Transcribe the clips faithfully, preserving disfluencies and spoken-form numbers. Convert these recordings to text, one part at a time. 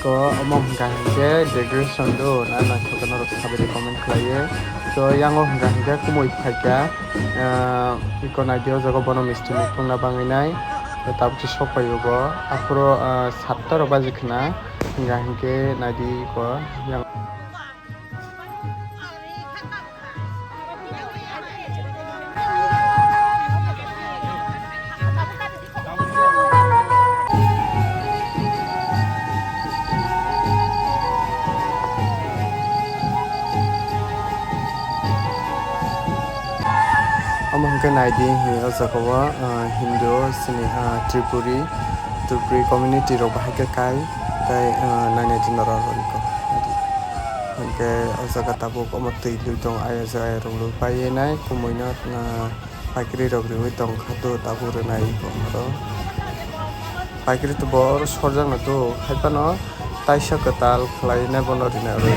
Ko omo hwnkha hinkhe decoration do na naithok norok sabari comment khlaiwi. To yango hwnkha hinkhe kumui phaikha, ah, iko naidi o jaga bono misti muitu wngna bangwi nai. To tabukhe sok phaio bo. Aphuru, ah, satta rok baji khna hwnkha hinkhe naidi ko yang. Omo hwnkhe naidi, o jaga o, ah, Hindu, chini, ah, Tripuri, Tripuri community rok bahai khe kai, tei, ah, nainai di norok rok. Hwnkhe o jaga tabuk omo twi lui tong, ayajai rok lui paiwi nai, kumui no, ah, paikri rok riui tong kha, to tabuk rwnai oro. Paikri to bo oro sorjak no to, hai phano taisa kwtal khlai nai bono rinai oro.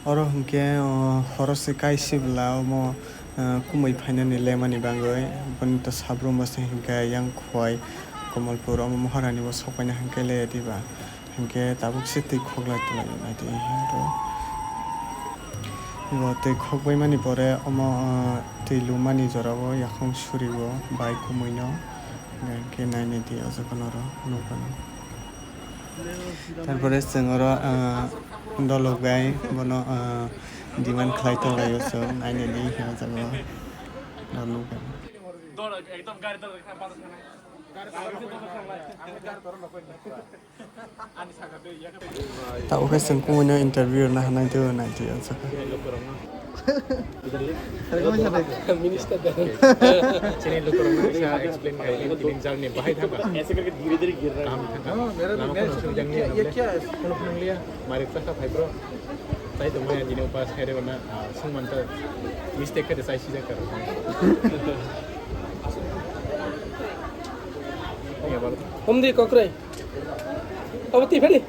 Oro hwnkhe, o, horo se kai sibla omo, o, kumui phainani lemani bagwi. Boni to sabrum bo se hwnkhe yang khowai Komolpur omo Maharani bo sokpaina hwnkhe le diba. Hwnkhe tabuk se twi khoklai twlai nai twi hwnkhe oro. Bo twi khokbai mani pore omo, o, twi lumani jora o yakhwng suri o bai kumui no. Hwnkhe nainai di o jaga no oro nukmano. Tarpore chwng oro, ah, dolok bai bono, ah, demand khlai tonglaio chwng, nainai di o jaga o. Dolok bai. Tabuk khe chwng kumui no interview rwna hanai tei o nai twi o jaga. Minister da. Chini lukurok sa explain khaini tini jalni bahai thangkha. ऐसे करके धीरे धीरे गिर रहा है। Kaham thangkha. हाँ, मेरा भी, lama मैं kheno सोचूं, sujang ni ये, ये क्या है? Mari chakha phai bro. Chai tongmani tini upas khairok na, ah, sungmanta mistake khe de chai sijak kha. Humdi kokrai. Abo twi phani.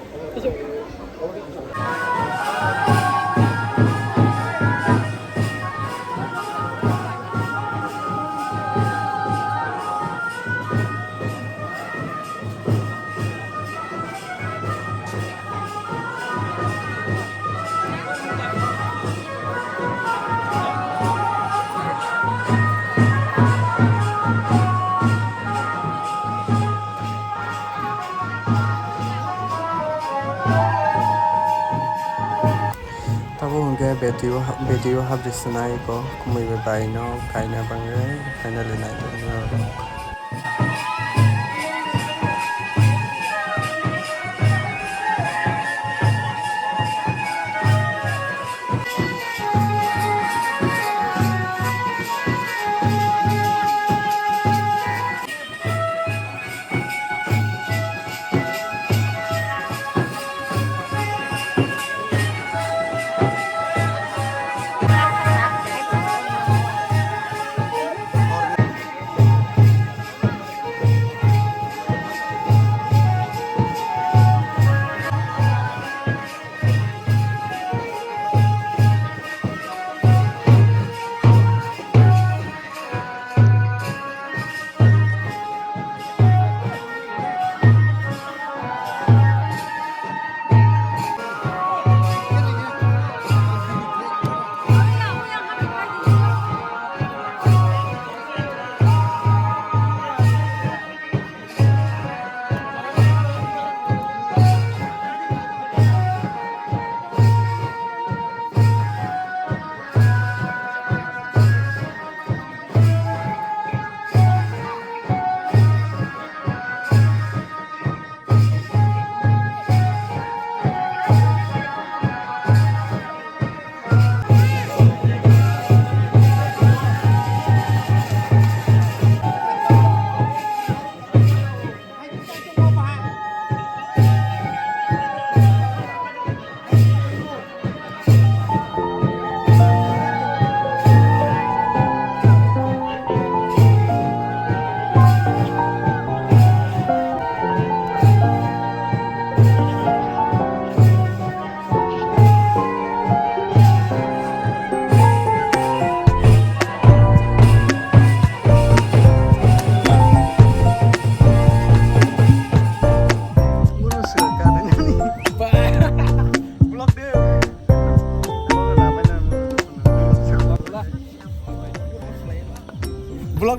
Tabuk hwnkhe beti o ha-, beti o habri swnai ko kumui bai bai no kaina bagwi finally nai tongmani rok.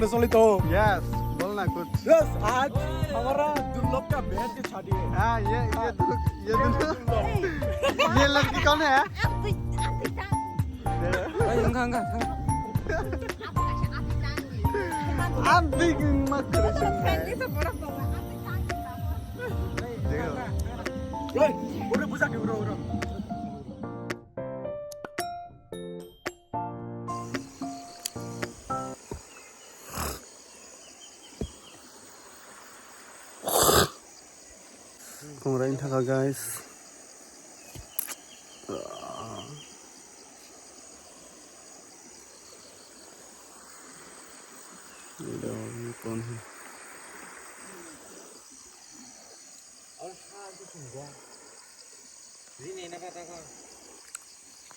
चले तो। यस, बोलना कुछ। यस, आज हमारा दुर्लभ का बहन की शादी है। हाँ, ये, ये दुर्लभ, ये दुर्लभ। ये लड़की कौन है? आप भी, आप भी जान। ए, हंगा, हंगा, हंगा। आप भी मत करो। देखो। ए, उरे बुझा के उरे, उरे। Kongrai thaka, guys.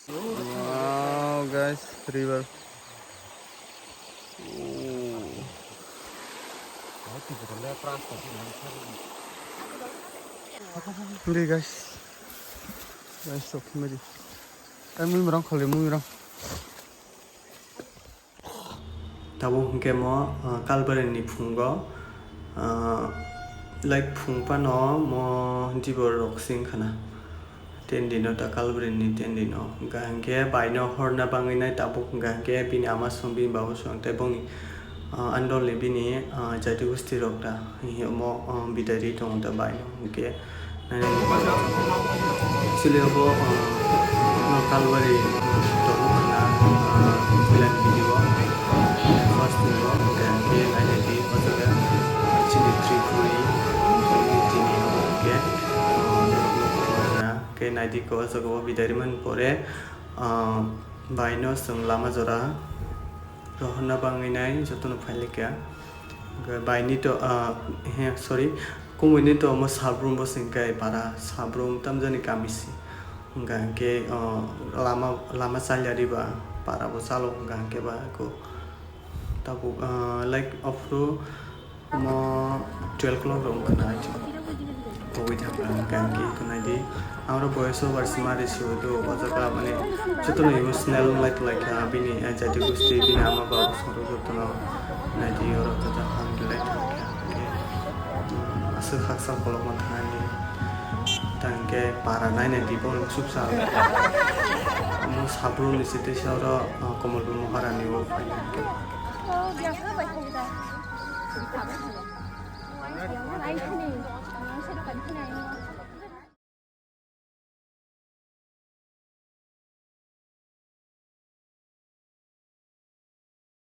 Wow, guys, river. Oh. Hindi, guys. Guys, okay, mari. Ay, mui merang khali, mui merang. Tabuk hwnkhe mo, ah, Kalbari ni phungo, ah, like phung phano mo dibor rok sing khana. Ten dino ta Kalbari ni ten dino. Hwnkha hwnkhe baino horna bangwi nai tabuk hwnkha hwnkhe bini ama song bini baba song tei bongni, ah, andol ni bini, ah, jati gosti rok da. Hiya mo, ah, bidai ri tongo ta baino hwnkhe. Actually, abo, uh, no Kalbari, uh, tongo khna, uh, puilani video, first video, hwnkhe nainai di, o jaga, uh, chini Tripuri, tini abo hwnkhe, uh, norokno khna, hwnkhe naidi ko, o jaga o bidai rimani pore, uh, baino chwng lama jora rohorna bangwi nai jotono phailikha. Hwnkhe baini to, ah, he, sorry, kumui ni to omo Sabrum bo se hwnkhe para, Sabrum tamjani kami se. Hwnkha hwnkhe, ah, lama, lama chalyari ba para bo chalo hwnkha hwnkhe ba ko tabuk, ah, like, aphuru omo twelve o'clock rok wngkha na, I think. Togwi thangkha hwnkha hwnkhe eko nai di. Aro boyes over se mari se do, o jaga mane jotono emotional wng lai tong lai kha, bini, eh, jati gosti, bini ama baba song rok jotono nai di, oro joto hamri lai tong lai kha. Hwnkhe, mm, aswk haksa kolokma thangnani. Tangkhe para nainai di, bo chupsa. Omo Sabrum ni se teisa oro, ah, Komolpur Maharani o phaina hwnkhe.